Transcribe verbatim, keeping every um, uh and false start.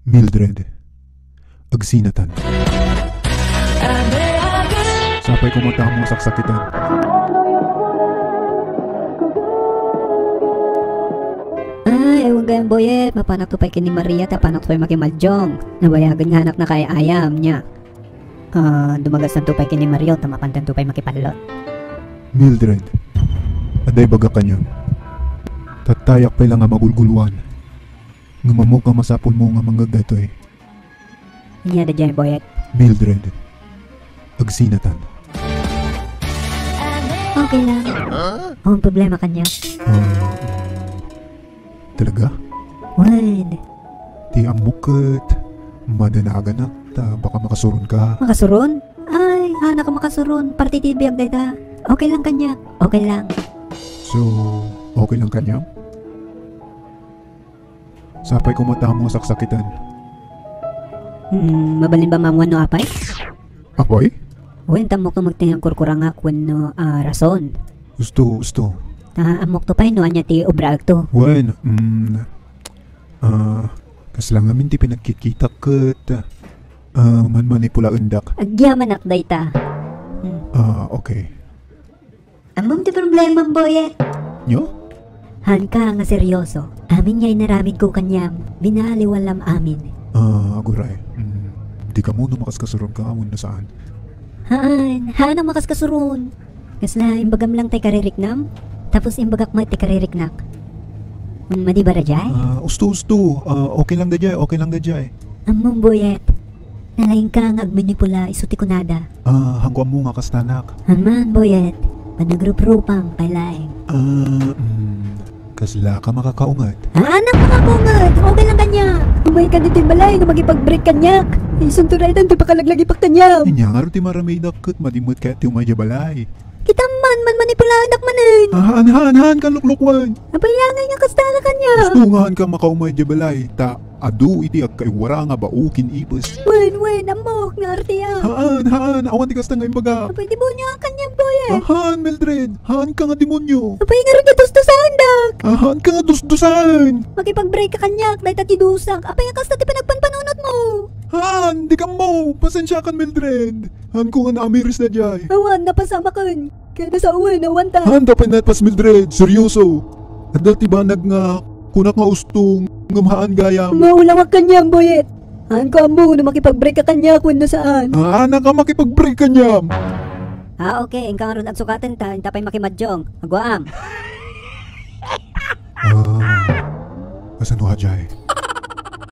Mildred, agsinatan. Sapay koma ta ammok a saksakitan. Ay, awan gayam, Boyet. Mapanakto pay ken ni Maria, ta panakto pay makimadyong. Nabayagen nga anakna kay ayam, nia. Ah, dumagasanto pay ken ni Mario, ta mapantanto pay makipallot. Mildred, adda ibagak kaniam. Tattayak pay la nga magulguloan. Ngem ammok a masapulmo nga mangngeg daytoy. Ania daydiay, Boyet? Mildred, agsinatan. Okay lang. Awan problema kaniak. Ah, talaga? Wen. Ti ammok ket madanaganak ta baka makasuronka. Makasuron? Ay, haannak a makasuron. Parte ti biag dayta. Okay lang kaniak. Okay lang. So, okay lang kaniam? Sapay koma ta ammok a saksakitan. Hmm, mabalin ba maammuan no apay? Apay? Wen, ta ammok no magtinagkurkurangak wenno, ah, rason. Usto, usto. Ta ammokto pay no ania ti obraekto. Wen, mm, ah, kasla ngamin ti pinagkitkitak ket, ah, manmanipulaendak. Agyamanak dayta. Hmm. Ah, okay. Ammom ti problemam, Boyet? Nyo? Haanka nga seryoso. Amin nga inaramidko kaniam, binaaliwam amin. Ah, aguray. Mm, dika ammo no makaskasuronka wenno saan. Haan, haan a makaskasuron. Kasla imbagam lang ti kaririknam, tapos imbagak met ti kaririknak. Mm, madi ba daydiay? Ah, usto, usto. Ah, okay lang daydiay, okay lang daydiay. Ammom, Boyet. Nalaingka nga agmanipula isu ti kunada. Ah, haanko ammo nga kastanak. Haan man, Boyet. Panagruprupam pay laeng. Ah, mm, kasla ka makakaunget? Haan a makakaunget. Okay lang kaniak. Umayka ditoy balay no makipag-break kaniak. Isunto daytan ti pakalaglagipak kaniam. Ania ngarud ti maramidak ket madi met kayat ti umay idiay balay? Kitam man, manmanipulaenak manen. Ah, haan, haan, haan, kan luklukwan. Apay ngay nga kasta nga kaniak? Usto nga haanka makaumay idiay balay, ta adu iti agkaiwara nga bao ken ipis. Wen, wen, ammok nga arteak. Haan, haan, awan ti kasta nga imbagak. Apay, demonioak kaniak, Boyet. Ah, haan, Mildred, haanka nga demonio. Apay ngarud nga dusdusaendak? Ah, haanka nga dusdusaen. Makipag-break ka kaniak, dayta ti dusak. Apay a kasta ti panagpanpanunotmo? Haan, dika ammo, pasensiakan, Mildred. Haanko nga naamiris daydiay. Awan, napasamaken. Kaya nasawen, awan ta. Haan ta pay napas, Mildred, seryoso. Adda ti banag nga kunak nga usto, ngem haan gayam. Maulawak kaniam, Boyet. Haanko ammo no makipag-break ka kaniak wenno saan. Haanka makipag-break kaniam. Ah, okay. Inka ngarud agsukaten ta, inta pay makimadyong. Aguam. Ah, kasano daydiay?